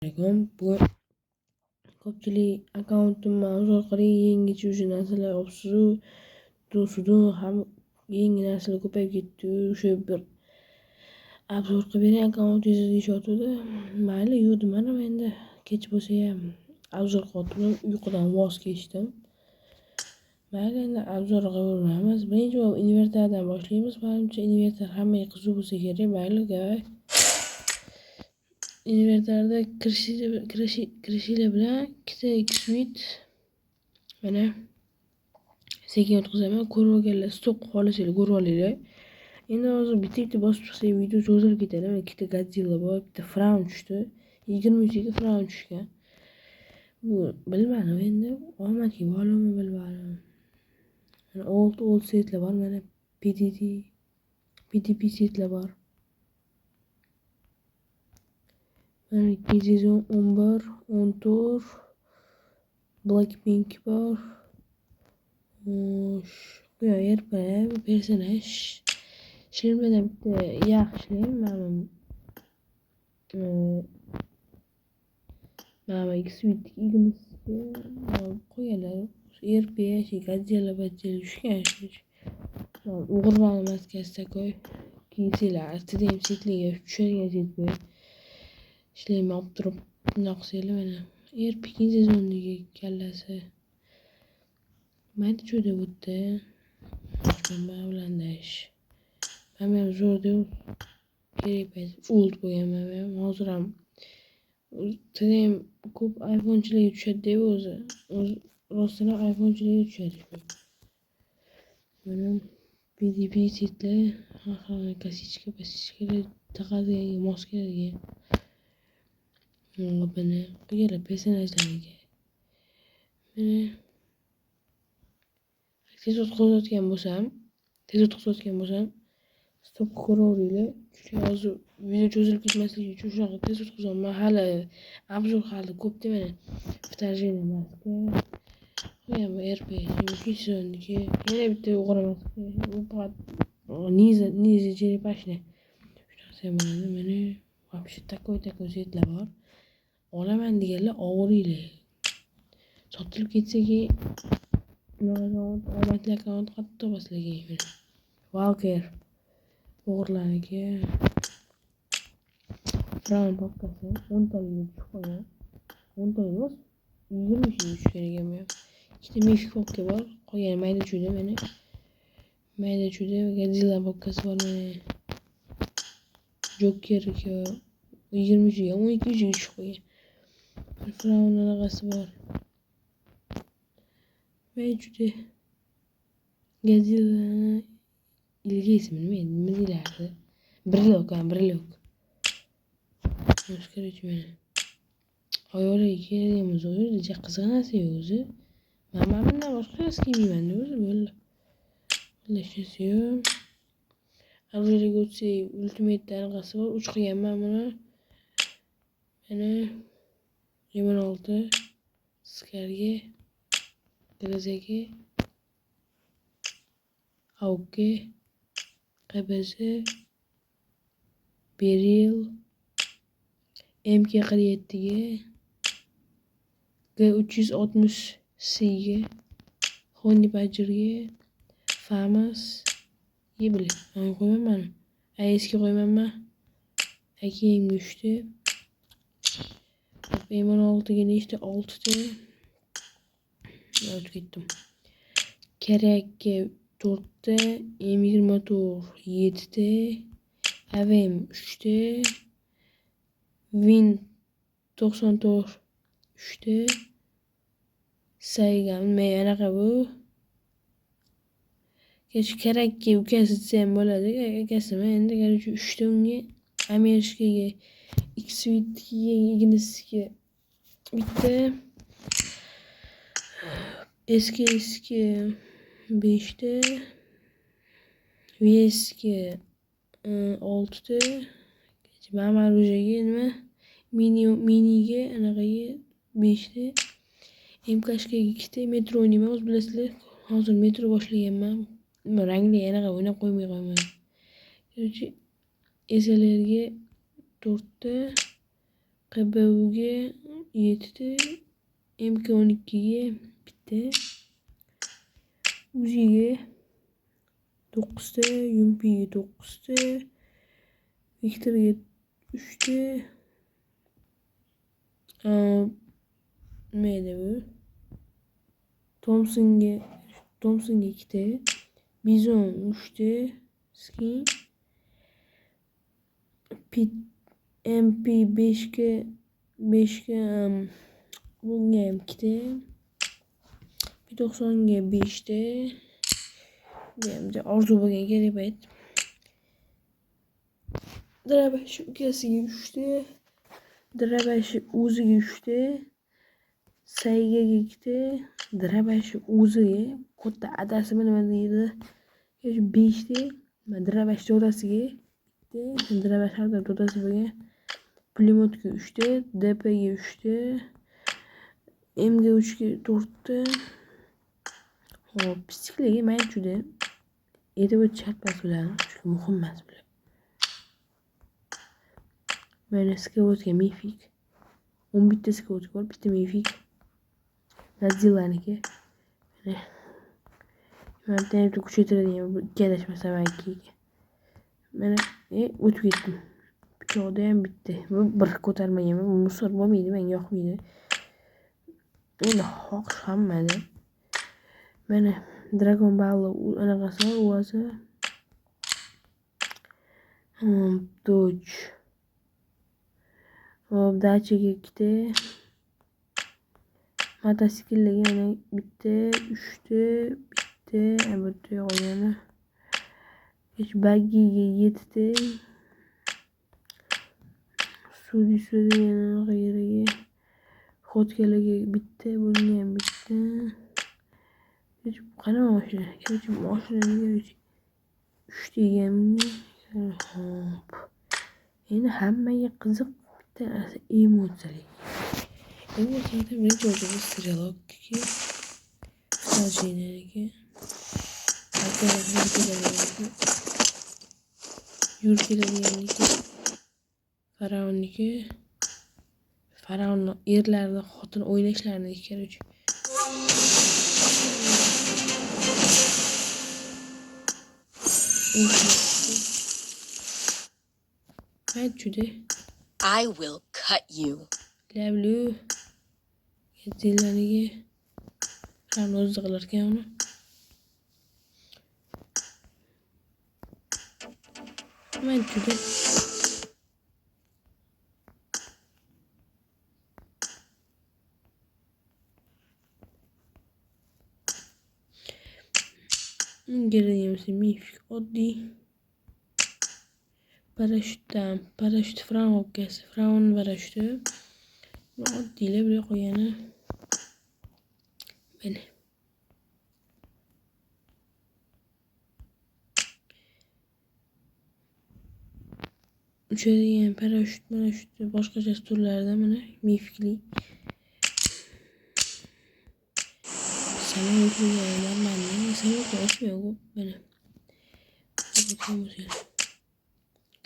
Alaykum. Bugun ko'pchilik akkauntimni obzor qiling, yangicha o'sha narsalar olibsizu, sudu ham yangi narsalar ko'payib ketdi. O'sha bir obzor qilib bering akkauntingizni deyishyotgandi. Mayli, yo'q demadim endi. Kech bo'lsa ham obzor qilyapman, uyqudan voz kechdim. Mayli, endi obzor qilaveramiz. Birinchi bo'lib inventardan boshlaymiz. Manimcha, inventar hammaga qiziq bo'lsa kerak. Mayli, давай. Inventarda kirishinglar bilan ikkita X-Suite, mana, sekin o'tkazaman. Ko'rib olganlar, stop xohlasanglar, ko'rib olinglar. Endi hozir bitta bitta bosib chiqsak, video cho'zilib ketadi. Mana, ikkita Godzilla bor, bitta Frown tushdi. 23 ga Frown tushgan. Bu bilmadim endi, omadga bog'liqmi, bilmadim. Mana, old old setlar bor, mana, PDD, PDP setlar bor. Mana, ikkinchi sezon 11, 14, Blackpink bor. Xo'sh, bu RP personaj. Шлем lardan bitta yaxshi шлем, mana bu X-Suite Ignisga qo'yganlar. RP Godzilla Godzilla tushgan. O'g'irlarni maskasi такой. Kiysanglar, TDM setliga tushadigan set bu. Шлем ni olib turib bundoq qilsanglar, mana, RP ikkinchi sezondagi kallasi. Mayda chuyda bu yerda. Mana bilan mana ham zo'rda, kerak payt old bo'lgan mana ham, hozir ham TDM ko'p iPhonechilarga tushadi-da o'zi. O'zi rostdan ham iPhonechilarga tushadi shu. Mana, PDP setlar, har xil косичка, посичка lar taqadigan, mos keladigan. Mana, qilganlar personajlarga. Mana, tez o'tkazayotgan bo'lsam, tez o'tkazayotgan bo'lsam, stop ko'raveringlar. Chunki hozir video cho'zilib ketmasligi uchun shunaqa tez o'tkazyapman. Hali obzor hali ko'pda, mana. Вторжение maska. Bu RP ikkinchi sezonniki. Yana bitta o'g'ri maska. Bu faqat ninja, ninja черепашный. Shunaqa ham bo'ladi. Mana, вообще такой такой setlar bor. Olaman deganlar ovuringlar. Sotilib ketsa keyin unaqa omadli akkaunt qayerda topasizlar keyin. Walker o'g'irlarniki. Brown papkasi 10 taliga tushib qolgan. 10 talik emas, 20 taga tushgan ekan bu ham. Ikkita mifik papka bor. Qolgani mayda chuyda, mana. Mayda chuyda Godzilla papkasi bor, mana. Jokerniki 23 ga, 12 ga tushib qolgan. Brown anaqasi bor. Mayda chuyda Godzillani ilgi ismi nima edi? Nima deyilardi? Brelok, ha, brelok. Короче, mana. Oyoqlarga keladigan bo'lsa, u yerda qiziq narsa yo'q o'zi. Man mana bundan boshqa narsa kiymayman-da o'zi, bo'ldi. Bo'ldi, hech narsa yo'q. Оружие ga o'tsak, Ultimate anaqasi bor. Uch qilganman buni. Mana, M16 Scarga, Grozaga, AUGga, QBZ, Beryl, MK47 ga, G360 Cga, Honey Badgerga, FAMAS, Yebli. Qo'ymayman. ASga qo'ymayman. AKMga uchta. M16 ga nechta? Oltita. O'tib ketdim. Karakka to'rtta, M24 yettita, AVM uchta, Win 94 uchta, Saiga nima anaqa bu? Kerakka ukasi desa ham bo'ladi, akasimi endi, короче, uchta unga, Amerikaga, X-Suite'ga, Ignisga bitta, SKSga beshta, VSga oltita, mana оружие ga nima, mini miniga anaqaga beshta, МКшка ga ikkita, Metro o'ynayman, o'zi bilasizlar, hozir Metro boshlaganman. Nima rangli anaqa o'ynab qo'ymay qo'yaman. Короче, SLRga to'rtta, QBUga 7 ta, MK12ga bitta, Uziga 9 ta, UMPga 9 ta, Viktorga 3 ta. Nima edi bu? Thompsonga 2 ta, Bizon 3 ta, skin MP5ga 5ga bunga ham 2 ta, P90ga 5 ta. Bu ham orzu bo'lgan kerak payt. Drabash ukasiga 3 ta, Drabash o'ziga 3 ta, Saygaga 2 ta, Drabash o'ziga katta adasimi nima deydi 5 ta, Drabash dodasiga 2 ta, Drabash har doim dodasi bo'lgan. Pulemyotga 3 ta, DPga 3 ta, MG3 ga 4 ta. Hop, pistiklarga mayli juda aytib o'tish shart emas bularni, chunki muhim emas bular. Mana skavotga mifik. 11 ta skavot bor, bitta mifik. Godzillaniki. Mana bitta bitta kuchaytiradigan, bu ikki adashmasam ikki. Mana o'tib ketdim. Pichoqda ham bitta. Bu bir ko'tarmagan, bu musor bo'lmaydi, menga yoqmaydi. Endi xohish hammada. Mana Dragon Ball anaqasi bor, uvasi. Dodge. Hop, dachaga 2 ta. Mototsikllarga mana bitta, 3 ta, bitta, bu yerda qolgani. Hech baggiga 7 ta. Sudi degan anaqa yeriga. Xotkalarga bitta, bunga ham bitta. Hech qani mashina? Короче, mashinaga 3 ta eganmi? Hop. Endi hammaga qiziq bitta narsa emotsiyalik. Emotsiyalarda birinchi o'rinda Strelokniki, Stalchinaniki, yurib keladiganiki, Faraonniki, Faraonni erlarni xotin o'ynashlariniki, короче. Mayli juda. I will cut you. Lablu. Godzillaniki. Faraon o'zi qilar ekan uni. Mayli juda. Bunga mifik oddiy. Parashyutdan, parashyut Faraon ukasi, Faraon parashyuti. Oddiylar bu qo'ygani. Mana. Uchadigan parashyut, boshqacha turlarida mana mifikli. Samolyotlar normalniy, samolyotlar uchmaydi ko'p mana.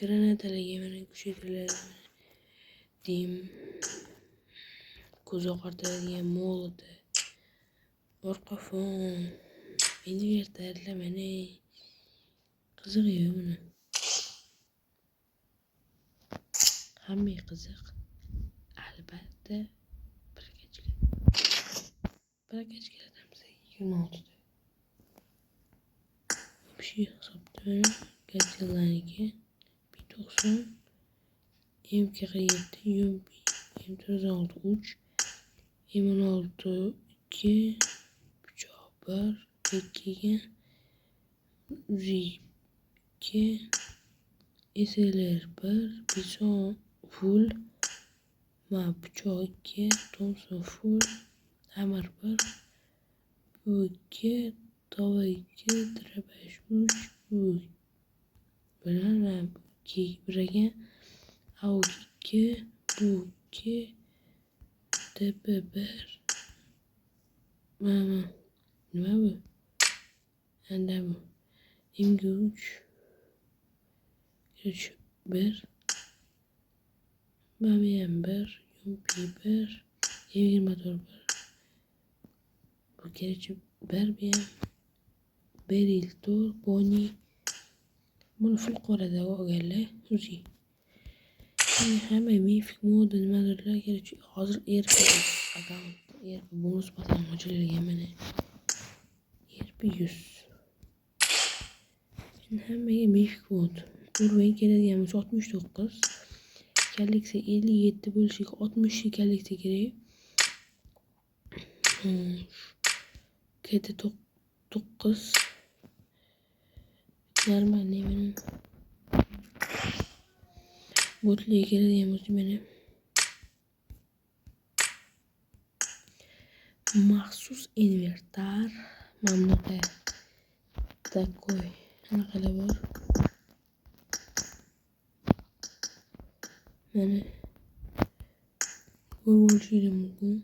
Granatalarga mana kuchaytiriladi. Dim, ko'z oqartiradigan moloti, orqa fon, invertorlar mana qizig'i yo'q buni. Hammaga qiziq. Albatta Prokachkalardan 26 ta. Общий hisobda Godzillaniki P90, MK47, UMP, M416 3, M16 2, pichoq 1, 2 Uzi 2, SLR 1, Bison full, ma pichoq 2, Thompson full, Hammer 1, bu 2, Tova 2, Drabash 3, bu bilan 2 1 ekan, AUG 2, bu 2, DP 1, mana nima bu? Endi bu MG3, 3, 1, Bamiyan 1, Yumpi 1, E24 1. Bu короче 1 bu ham. Beril 4, Boni. Buni full qorada olganlar. Uzi. Hamma mifik moda nimadirlar, короче hozir RP akkaunt, RP bonus bosan ochilgan mana. RP 100. Endi hammaga mifik mod. Уровень keladigan bo'lsa 69. Kolleksiya 57 bo'lishiga 60 kolleksiya kerak. KT 9. Нормальный mana. Botliga keladigan bo'lsa mana. Maxsus inventar. Mana bunaqa такой anaqalar bor. Mana ko'rib olishingiz mumkin.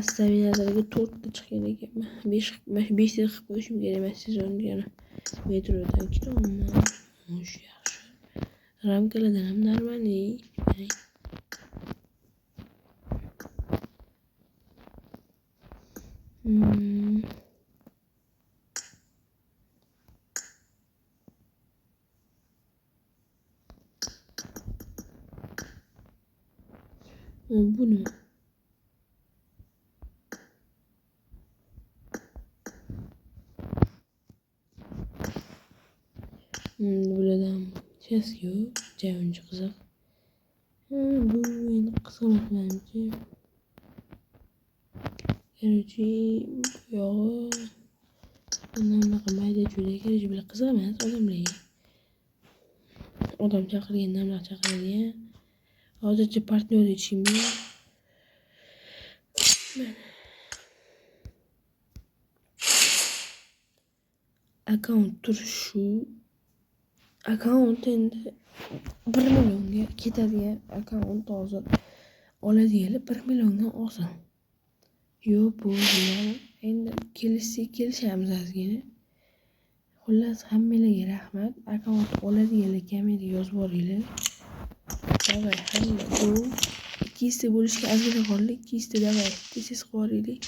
Staminalarga 4 ta chiqqan ekan. 5 5 ta qilib qo'yishim kerak emas sezon degani. Metrodan 2 ta olman. Xo'sh, yaxshi. Ramkalardan ham нормальный. Bu nima? Bulardan chess yo'q, uncha qiziq. Bu endi qiziq emas menimcha. Короче, bu yog'i bundan bunaqa mayda chuyda, короче, bular qiziq emas odamlarga. Odam chaqirganda bunaqa chaqiradigan. Hozircha partnyor hech yo'q. Akkaunt turishi shu. Akkaunt endi 1 millionga ketadigan akkaunt hozir oladiganlar 1 milliondan oson. Yo'q, bu endi kelishsak kelishamiz ozgina. Xullas, hammanglarga rahmat. Akkaunt oladiganlar kommentga yozib boringlar. Давай, hamma go. 200 ta bo'lishga ozgina qoldi. 200 ta давай. Tez-tez qilib yuboraylik.